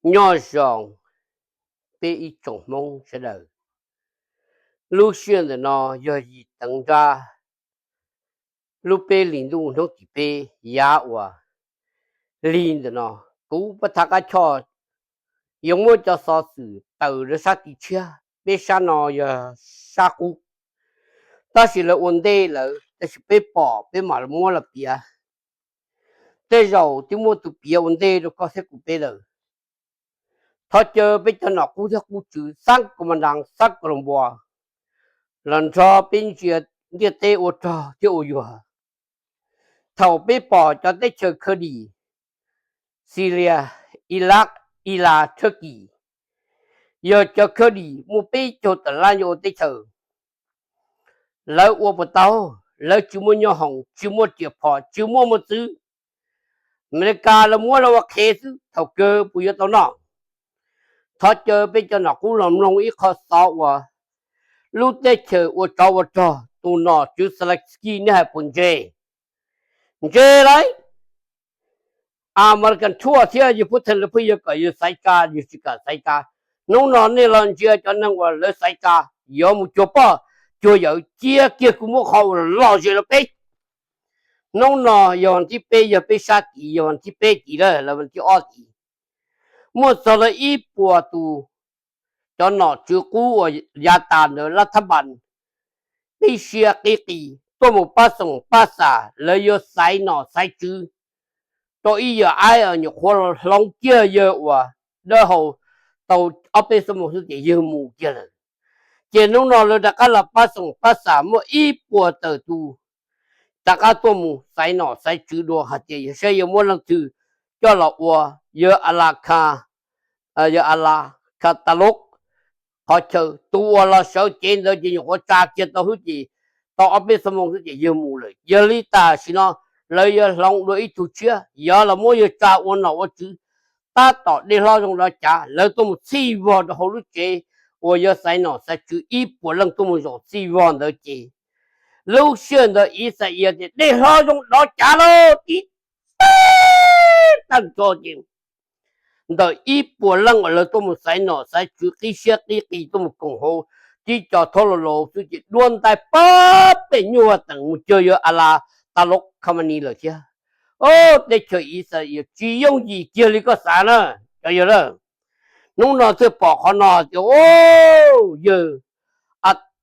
Nyob zoo peb ib tsoom Hmoob sawv daws. Lub sij hawm ntawm no yog yim teev nrab lub peb hlis ntuj hnub tim peb yav uas lig ntawm no. Kuv Paj Thaj Qab Choj yuav muab cov xov xwm tawm rau sab tim tshiab, peb sab no yog sab qub, tab sis lawv ua ntej lawm, tab sis peb pom peb mam muab los piav. Tej zaum twb muaj tus piav ua ntej rau koj thiab kuv peb lawm. Thov caw peb cov nom qub thiab qub tswv xab Kaus Mas Nas xab Kaus Los Npua los nrog peb ntsia ntiaj teb ua rog thiab ua yuag. Thaum peb pom cov teb chaws Khawj Dim, Xilias, Ilaj, Ilas, Thawj Kis, yog cov Khawj Dim muaj peb caug tawm lab nyob ua teb chaws. Lawv ua puas tau? Lawv tsis muaj nyob hoom, tsis muaj riam phom, tsis muaj mos txwv. Amelikas lawv muab lawv ua qhev xwb, thaum kawg puas yuav tau noj? Thov caw peb cov nom qub los mloog ib qho xov uas lub teb chaws ua tsov ua rog tus nom tswv Zelensky neb hais puas ntse? Ntse lauj. Amelikas tshuaj thiab yawg Putin lawv pheej yuav kom yawg xaiv tsa, yawg tsis kam xaiv tsa. Hnub no nej los ntsia cov neeg uas lawv xaiv tsa yuav mus cuag poj cuag yawm, cia kiag kuv muab qhov uas lom zem rau peb. Hnub no yog vas thib peb, yog peb sab tid, yog vas thib peb tid lawm, lawv vas thib ob tid. Muaj txog lawv ib puas tus cov nom tswv qub uas yav tas ntawd lab thab npas qib siab qib qis tuaj mus pab xoom pab xam, lawv yuav xaiv nom xaiv tswv rau ib yawg aib nyuam qhuav hloov kiag yawg uas dawb hau tau ob peb xuab moos xwb ces yawg mus kiag lawm. Ces hnub no lawv rov qab los pab xoom pab xam muaj ib puas tawm tus rov qab tuaj mus xaiv nom xaiv tswv dua hais tias yog saib yuav muab leej twg coj los ua yawg Ala Kha, yawg Ala Kha Ta Loj. Qhov chaw tus uas los sawv cev ntawd ces nyuam qhuav tsa kiag tau xwb ces tau ob peb xuab moos xwb ces yawg mus lawm. Yog li tam sim no lawv yuav hloov dua ib tug tshiab, yog los muab yawg tsa ua nom ua tswv tab tom dej hlob zoo dov cav, lawv tuaj mus txhij vog rau hauv lub tsev uas yawg xaiv nom xaiv tswv ib puas leej tuaj mus zaum txhij vog ntawd ces lub sij hawm ntawd Ixayees tias dej hlob zoo dov cav lauj, tib teb tag nrho ces ntawm ib puas leej uas lawv tuaj mus xaiv nom xaiv tswv qib siab qib qis tuaj mus koom hauv tib co thob laus laus xwb ces duab ntais pab pem nyuag teem mus cuag yawg Ala Ta Loj Kha Ma Nis lawm thiab. Teb chaws Ixayees tsis yooj yim kiag li koj xav na, cov yawg lawm. Hnub no thiaj pom qhov no tias, o, yawg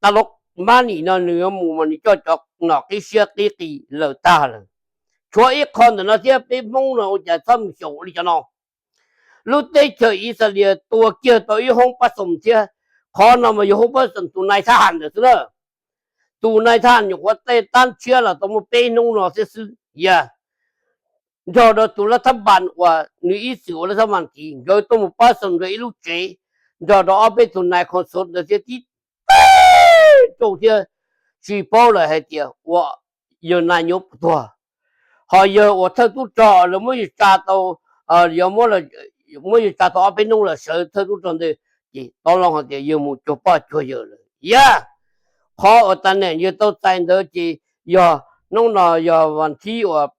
Ta Loj Ma Nis no nws yuav mus mas nws coj cov nom qib siab qib qis lawm tag lawm. Tshuav ib qho ntawm no thiab, peb Hmoob no ua cas txhob mus xyaum li cov no. Lub teb chaws Ixayees tua kiag tau ib hoob pab xoom thiab, qhov no mas yog hoob pab xoom tus nais thab ham ntawd xwb na. Tus nais thab ham nyuam qhuav tej tab tshiab los tau muaj peb hnub no thiab xwb, yog nrog rau tus lab thab npas uas nws ib txwm ua lab thab npas tid, nkawd tuaj mus pab xoom rau ib lub tsev nrog rau ob peb tug nais khoo xov ntawd thiab tib teb rau thiab tsis paub lawm hais tias ua yawg nais nyob puas tuag. Ho yawg uas thawj tub rog lawv muab yawg tsa tau, yog muab yawg tsa tau ob peb hnub los sawv thawj tub rog ntawd ces tau loo hais tias yawg mus cuag poj cuag yawm lawm. Yog qhov uas tas neem yawg tau txais ntawd ces yog hnub no yog vas thib uas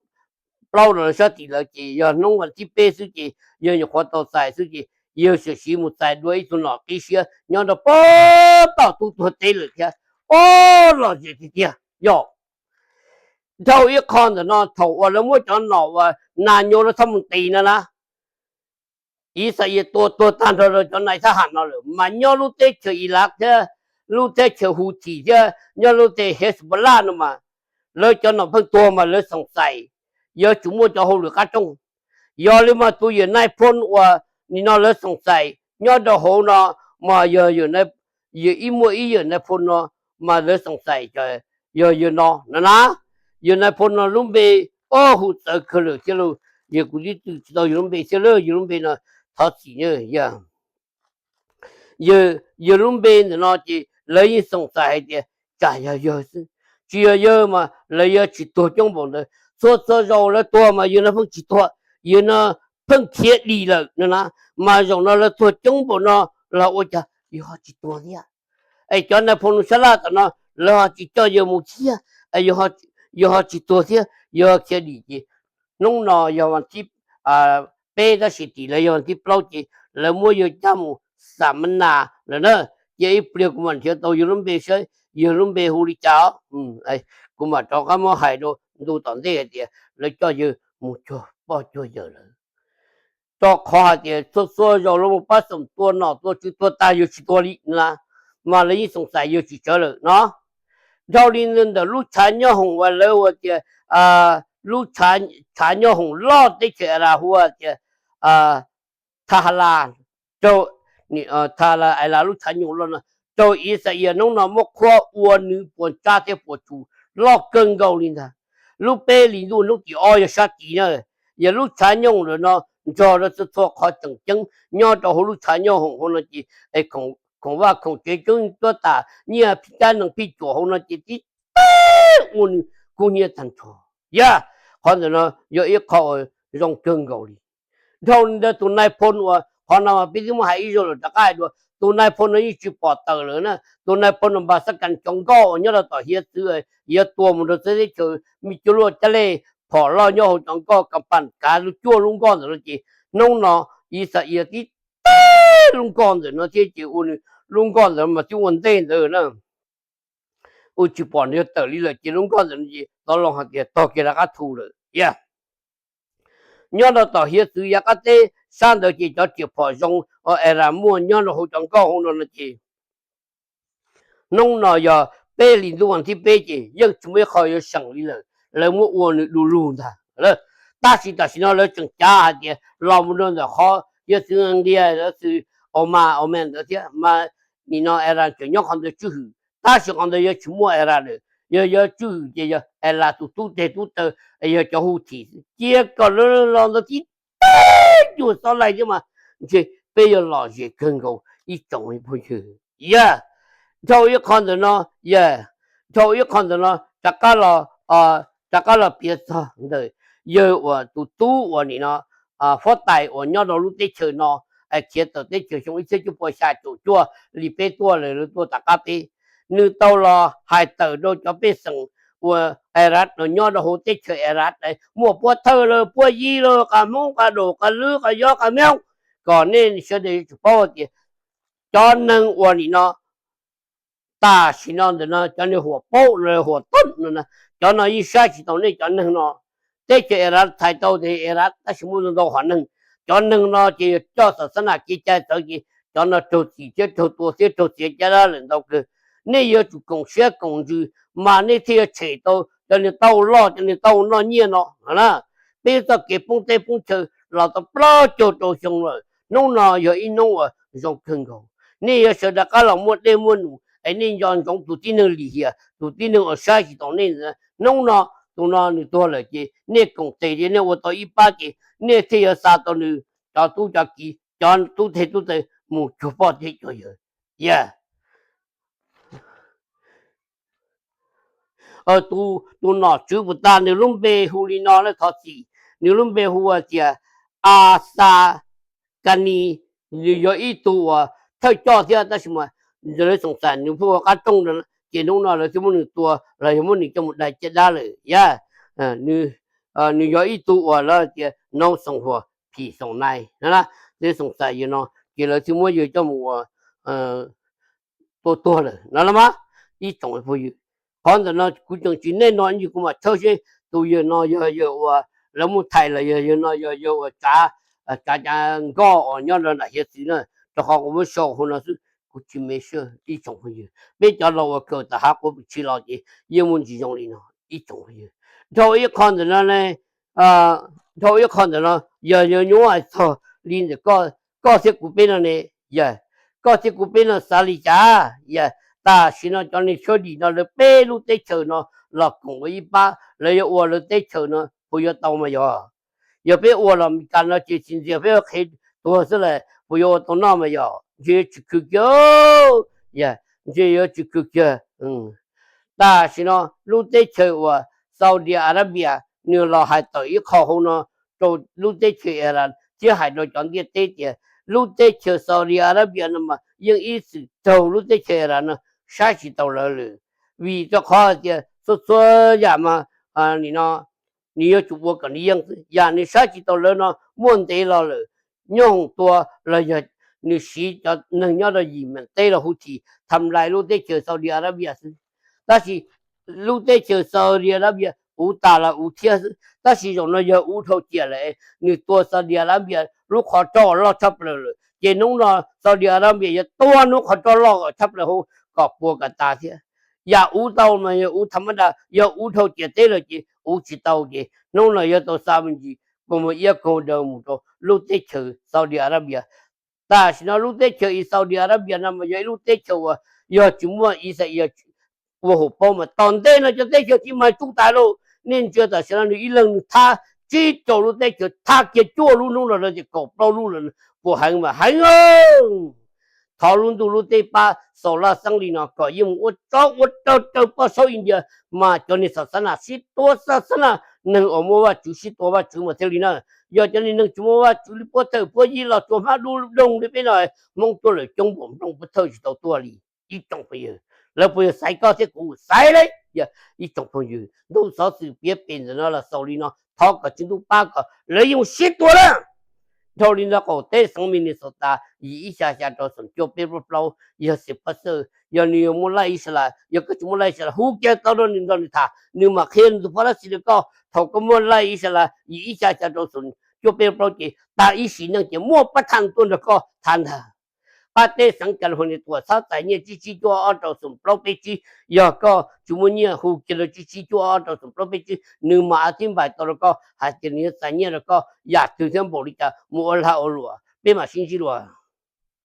plaub los sab tim lawv ces yog hnub vas thib peb xwb ces yawg nyuam qhuav tau txais xwb ces yawg sim siv mus txais dua ib tug nom qib siab nyob rau pem tom tub tuag teb lawm thiab. O, lom zem tiag tiag. Yog dhau ib qho ntawm no thaum uas lawv muab cov nom uas nas nyos lawv thab mus nqis no na, Ixayees tua tuag tag nrho rau cov nais thab ham no lawm mas nyob lub teb chaws Ilaj thiab lub teb chaws Huthis thiab nyob lub teb Hezbollah no mas lawv cov nom pheej tuag mas lawv xoom xais, yuav tsum muaj cov hauj lwm qab rooj. Yog li mas tus yawm nais phoo uas nim no lawv xoom xais nyob rau hauv no mas yog yawm ib muaj ib yawm nais phoo no mas lawv xoom xais yog yawg no no na. Yawm nais phoo no lub npe, o, hu txawv kawg lawm thiab lauj, yog kuv twb tsis tau yawg lub npe thiab lauj, yawg lub npe no thov txim na. Yawg lub npe ntawm no ces lawv yeej xoom xais hais tias tsam yog yawg xwb, tsis yog yawg mas lawv yuav tsis tuag coob npaum ntawd. Txhua txhua zaus lawv tuag mas yawg no pheej tsis tuag, yawg no pheej khiav dim lawm no na. Mas zaum no lawv tuag coob npaum no los ua cas yawg ho tsis tuag thiab? Es cov nais phoo sab laj tom no lawv ho tsis coj yawg mus thiab, yawg ho tsis tuag thiab, yawg ho khiav dim ces hnub no yog vas thib peb tab sis tim lawv yog thib plaub ces lawv muab yawg cab mus xam ma nas lawm na. Cia ib pliag kuv mam nrhiav tau yawg lub npe saib yawg lub npe hu li cas os. Kuv mam rov qab muab hais rau ntu tom ntej hais tias lawv coj yawg mus cuag poj cuag yawm lawm, rau qhov hais tias txhua txhua zaus lawv mus pab xoom tua nom tua tswv tua tag yawg tsis tua li na, mas lawv yeej xoom xaim yawg tsis tsawv lawm no. Dhau li ntawm lub tshav nyooj hoom uas lawv hu tias, lub tshav nyooj hoom loj teb chaws Iran hu tias Thahala, rau, Thahala Iran lub tshav nyooj loj no, raug Ixayees hnub no muab qhuab ua nws puas ntsab thiab puas tsuaj loj kawg nkaus li ntag. Lub peb hlis ntuj hnub tim ob yog sab tid na, yog lub tshav nyooj lawm no nrog rau txhua txhua qhov tseem ceeb nyob rau hauv lub tshav nyooj hoom hauv no ces khoom vaj khoom tsev coob tuab tas nyiaj phij kab nees phij cuam hauv no ces tib teg ua nws kub hnyiab tag nrho. Yog qhov ntawm no yog ib qho uas zoo kawg nkaus li. Dhau li ntawd tus nais phoo uas qhov no mas peb twb muab hais ib zaug lawm rov qab hais dua, tus nais phoo no yeej tsis pom tawm lawm na. Tus nais phoo no npam xab kas cov nkoj uas nyob rau tom hiav txwv yuav tua mus rau txawv teb chaws me cuj luaj cab lej phom loj nyob hauv cov nkoj kas pas kav lub cuaj lub nkoj ntawm no ces hnub no Ixayees tib teg lub nkoj ntawm no thiab ces ua nws lub nkoj ntawm mas twb ua ntej ntawd na, ua tsis pom nws yuav tawm li lawm ces lub nkoj ntawm no ces tau loo hais tias tog kiag rov qab thu lawm. Yog nyob rau tom hiav txwv yav qab teb sab ntawd ces cov riam phom zoo uas Iran muaj nyob rau hauv cov nkoj hauv no no ces hnub no yog peb hlis ntuj vas thib peb ces yeej tsis muaj ib qho yuav seem li lawm, lawv muab ua nws du lug ntag. Tab sis tam sim no lawv tseem cav hais tias los mus rau ntawm qhov hiav txwv nqia xwb, Oman, Oman ntawd thiab mas nim no Iran tseem nyob qhov ntawd tswj hwm, tab sis qhov ntawd yuav tsis muaj Iran lawm, yog yuav tswj hwm ces yog Iran tus tub teg tub taw, yog cov Houthi xwb. Cia kom lawv los ntawd tib teg cuag xob laij thiab mas ntshe peb yuav lom zem kawg nkaus ib tsoom phooj ywg. Yog dhau ib qho ntawm no, yog dhau ib qho ntawm no rov qab los, rov qab los piav txog ntawm yawg uas tus tub uas nim no huab tais uas nyob rau lub teb chaws no khiav tawm teb chaws xyoo ib txhiab cuaj pua xya caum cuaj li peb tuaj lawm, lawv tuaj tom qab peb. Nws tau los hais tawm rau cov pej xeem uas Iran nyob rau hauv teb chaws Iran, muaj puab thawj lawm, puab yig lawm, qas Hmoob, qas Daum, qas Lwm, qas Yob, qas Meeb, kom nej sawv daws yuav tsum paub tias cov neeg uas nim no tam sim no ntawm no cov neeg huam paub no, huam tob no, cov no yeej saib tsis taus nej cov neeg no. Teb chaws Iran txhais tau tias Iran tab sis muaj ntau hom neeg, cov neeg no ces yog coj xam xab nam kev cai txawv ces cov no raug txim thiab raug tua thiab raug txiav caj dab lawm ntau kawg. Nej yuav tsum koom siab koom ntsws mas nej thiaj yuav tshem tau cov niag tau loj cov niag tau noj nyiaj no na. Peb txoj kev poob teb poob chaw los tau plaub caug rau xyoo lawm, hnub no yog ib hnub uas zoo kawg nkaus. Nej yuav sawv rov qab los muaj dej muaj num es nej nco ntsoov tus tib neeg lim hiam, tus tib neeg uas saib tsis taus nej. Hnub no tus no nws tuag lawm ces nej koom tes ces nej ua tau ib pab ces nej thiaj yuav xa tau nws cov tub cov kiv, cov tub teg tub taw mus cuag poj thiab cuag yawg. Yog tus nom tswv puas tas nws lub npe hu li no na, thov txim, nws lub npe hu tias Axakanis, nws yog ib tug uas thawj coj thiab tab sis mas lawv xoom xaim nws pheej ua qab rooj, ces hnub no lawv thiaj muab nws tua los yog muab nws coj mus dai caj dab lawm. Yog nws yog ib tug uas lawv tias nau xoom huas phim xoom nai, lawv xoom xaim yawg no ces lawv thiaj muab yawg coj mus ua tua tuag lawm no los mas. Ib tsoom phooj ywg, qhov ntawm no kuv tseem tsis nej no ib ntsis kuv mam tshawb seb tus yawg no yog yawg uas lawv muab thaij los yog yawg no yog yawg uas tsav, tsav cav nkoj uas nyob rau nram hiav txwv na, rau qhov kuv muab sau hauv no xwb kuv tsis me sab ib tsoom phooj ywg. Peb cov laus uas kawm tom hav quav pwm tshis los ces yeej muaj ntsis zoo li no ib tsoom phooj ywg. Dhau ib qho ntawm no ne, dhau ib qho ntawm no yog yawg nyuaj hais txog li ntawm koj thiab kuv peb no ne, yog koj thiab kuv peb no xav li cas? Yog tam sim no cov neeg tshuab dim no lawv peb lub teb chaws no los koom ua ib pab, lawv yuav ua lawv teb chaws no puas yuav tau mas yog? Yog peb ua los Meskas no ces tsis ntxias peb ua qhev tuag xwb las, puas yuav ua tau noj mas yog? Ntshe yuav tsis khwv kiag, yog ntshe yuav tsis khwv kiag. Tam sim no lub teb chaws uas Saudi Arabia nws los hais tawm ib qho hauv no rau lub teb chaws Iran thiab hais rau cov ntiaj teb tias lub teb chaws Saudi Arabia no mas yeej ib txwm raug lub teb chaws Iran no saib tsis taus lawv lawm, vim rau qhov hais tias txhua txhua yam mas nim no nws yuav tsum ua kom nws yeej xwb. Yam nws saib tsis taus lawv no muaj ntev los lawm, nyooj tua los yog nws siv cov neeg nyob rau yim meem teb los hu thim tham lais lub teb chaws Saudi Arabia xwb. Tab sis lub teb chaws Saudi Arabia uv tas los uv thiab xwb, tab sis zaum no yog uv dhau ciam lawm, nws tua Saudi Arabia lub qhov roj loj tshaj plaws lawm, ces hnub no Saudi Arabia yuav tua lub qhov roj loj tshaj plaws hauv kom puas kom tas thiab. Yam uv tau mas yog uv tham ma da, yog uv dhau ciam teb lawm ces uv tsis tau, ces hnub no yuav tau xa me ntsis kaus mom iab kaus daw mus rau lub teb chaws Saudi Arabia. Tam sim no lub teb chaws Saudi Arabia no mas yog ib lub teb chaws uas yog tsis muaj Israel ua hauv paus mas tom ntej no cov teb chaws tsis mag tsuj tas lauj. Nej ntsia tam sim no nws ib leeg nws thab tsib rau lub teb chaws, thab kiag cuaj lub, hnub no lawv tias kaum plaub lub lawm, puas heev mas heev. Thov lub ntuj lub teb pab Xaus Laj Xeeb li no kom yeej mus ua tsov ua rog raws poj saub India, mas cov niag xa xab nas sib tua, xa xab nas, neeg uas muaj Vajtswv sib tua Vajtswv mas thiaj li na. Yog cov niag neeg tsis muaj Vajtswv li Puab Thawj Puab Yib los tsuas hmab dub doog li peb no, Hmoob tuaj lawm coob npaum nplooj Puab Thawj tsis tau tuaj li. Ib tsoom phooj ywg, lawv puas yog xaiv koj thiab kuv xaiv lauj? Yog ib tsoom phooj ywg, ntuj xov xwm piav pem ntawm no los xaus li no, thov kom Tswv Ntuj pab kom lawv yeej sib tua na. Dhau li no qaum teb xeev Minnesota yim ib xya xya rau xoom cuaj peb plaub plaub, yog Xeem Pov Xawj, yog nws yuav muaj laij Israel, yog koj tsis muaj laij Israel hu kiag tau rau nws nrog nws tham, nws mam qhia nws tus phab lab xis rau koj. Thaum koj muaj laij Israel yim ib xya xya rau xoom cuaj peb plaub ces tag ib sim neej ces muaj pab tham tuaj nrog koj tham ntag. Qab teb xeev California tuam txhab txais nyiaj tsib tsib cuaj ob rau xoom plaub peb tsib. Yog koj tsis muaj nyiaj hu kiag rau tsib tsib cuaj ob rau xoom plaub peb tsib, nws mam a thib npais tau rau koj hais tias nws yuav txais nyiaj rau koj yam twg thiab npaum li cas mus ua lag ua luam, peb mam sib ntsib dua.